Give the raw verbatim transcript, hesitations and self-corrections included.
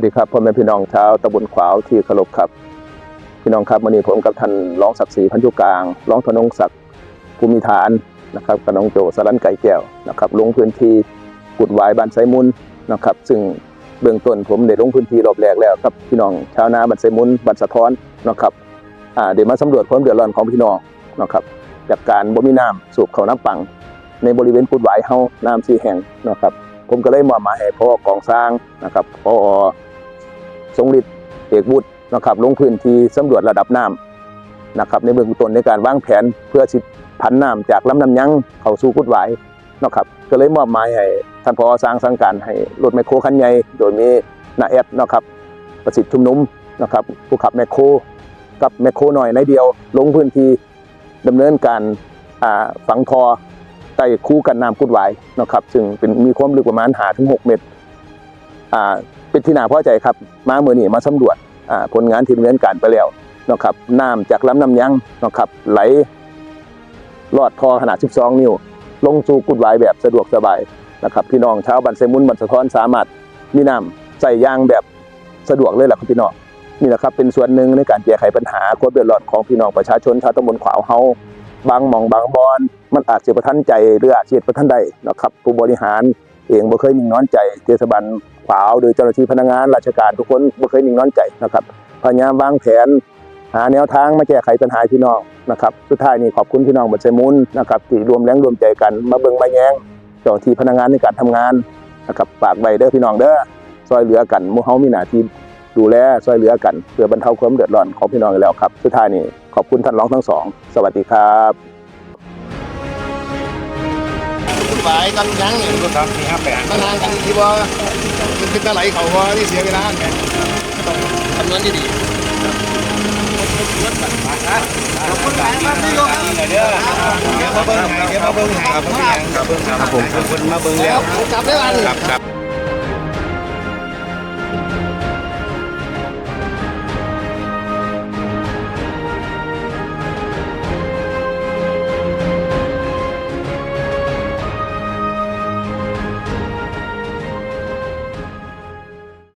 ดีครับ พ่อแม่พี่น้องชาวตำบลขวาวที่เคารพครับ พี่น้องครับ มื้อนี้ผมกับท่านรองศักดิ์ศรี พันธุกลาง รองธนงศักดิ์ ภูมิฐานนะครับ กับน้องโจ สรัญไก่แก้วนะครับ ลงพื้นที่กุดหวายบ้านไซมุนนะครับ ซึ่งเบื้องต้นผมได้ลงพื้นที่รอบแรกแล้วกับพี่น้องชาวนาบ้านไซมุน บ้านสะท้อนนะครับ อ่า ได้มาสำรวจความเดือดร้อนของพี่น้องนะครับ จากการบ่มีน้ำสูบเข้าน้ำปังในบริเวณกุดหวายเฮา น้ำสี่แห่งนะครับ ผมก็เลยมอบหมายให้ ผอ.กองซางนะครับ ผอ.ทรงฤทธิ์ เอกวุฒินะครับ ลงพื้นที่สำรวจระดับน้ำนะครับ ในเบื้องต้นในการวางแผนเพื่อสิผันน้ำจากลำน้ำยังเข้าสู่กุดหวายนะครับ ก็เลยมอบหมายให้ท่าน ผอ.ซาง สั่งการให้รถแมคโครคันใหญ่ โดยมีน้าแอดนะครับ ประสิทธิ์ชุมนุมนะครับ ผู้ขับแมคโคร กับแมคโครน้อยในเดียว ลงพื้นที่ดำเนินการ อ่า ฝังท่อใต้คูกั้นน้ำกุดหวายนะครับ ซึ่งเป็น มีความลึกประมาณห้าถึงหกเมตร อ่า เป็นที่น่าพอใจครับ มามื้อนี้มาสำรวจ อ่า ผลงานที่ดำเนินการไปแล้วนะครับ น้ำจากลำน้ำยังนะครับ ไหลลอดท่อขนาดสิบสองนิ้ว ลงสู่กุดหวายแบบสะดวกสบายนะครับ พี่น้องชาวบ้านไซมุน บ้านสะท้อน สามารถมีน้ำใช้อย่างแบบสะดวกเลยล่ะครับพี่น้อง นี่แหละครับ เป็นส่วนหนึ่งในการแก้ไขปัญหาความเดือดร้อนของพี่น้องประชาชนชาวตำบลขวาวเฮา บางหม่องบางบ่อน มันอาจสิบ่ทันใจ หรืออาจสิเฮ็ดบ่ทันได้นะครับ ผู้บริหารเองบ่เคยนิ่งนอนใจ เทศบาลขวาว หรือเจ้าหน้าที่พนักงานราชการทุกคนบ่เคยนิ่งนอนใจนะครับ พยายามวางแผน หาแนวทางมาแก้ไขปัญหาให้พี่น้องนะครับ สุดท้ายนี้ขอบคุณพี่น้องบ้านไซมุนนะครับ ที่ร่วมแรงร่วมใจกันมาเบิ่งมาแยงเจ้าหน้าที่พนักงานในการทำงานนะครับ ฝากไว้เด้อพี่น้องเด้อ ซ่อยเหลือกัน หมู่เฮามีหน้าที่ดูแลซ่อยเหลือกัน เพื่อบรรเทาความเดือดร้อนของพี่น้องอยู่แล้วครับ สุดท้ายนี้ขอบคุณท่านรองทั้งสอง สวัสดีครับ หวายกันยังนี่ รถสามสี่ห้าแปด มันห่างกันที่ว่ามันเป็นตะไหลเขาว่านี่เสียเวลาไง คำนวณดีๆ ขอบคุณหลายครับพี่โยครับ เดี๋ยวมาเบิ่งให้ เดี๋ยวมาเบิ่งให้ ครับ ครับผม ขอบคุณมาเบิ่งแล้ว กลับได้วัน ครับ ครับ